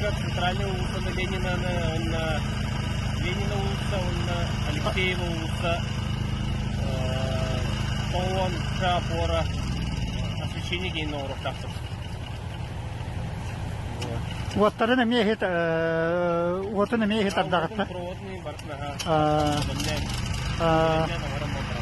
Дьокуускайга центральнай уулуссаны Ленинаны уонна Ленина уулусса уонна Алексеева уулусса тоҕуонча опора освещение диэн оҥоруохтаахпыт. Уоттарын эмиэ иһит уотун эмиэ иһит ардаҕытта. Проводный барытын аха. Бэлэмнээн оҥорон буолбара.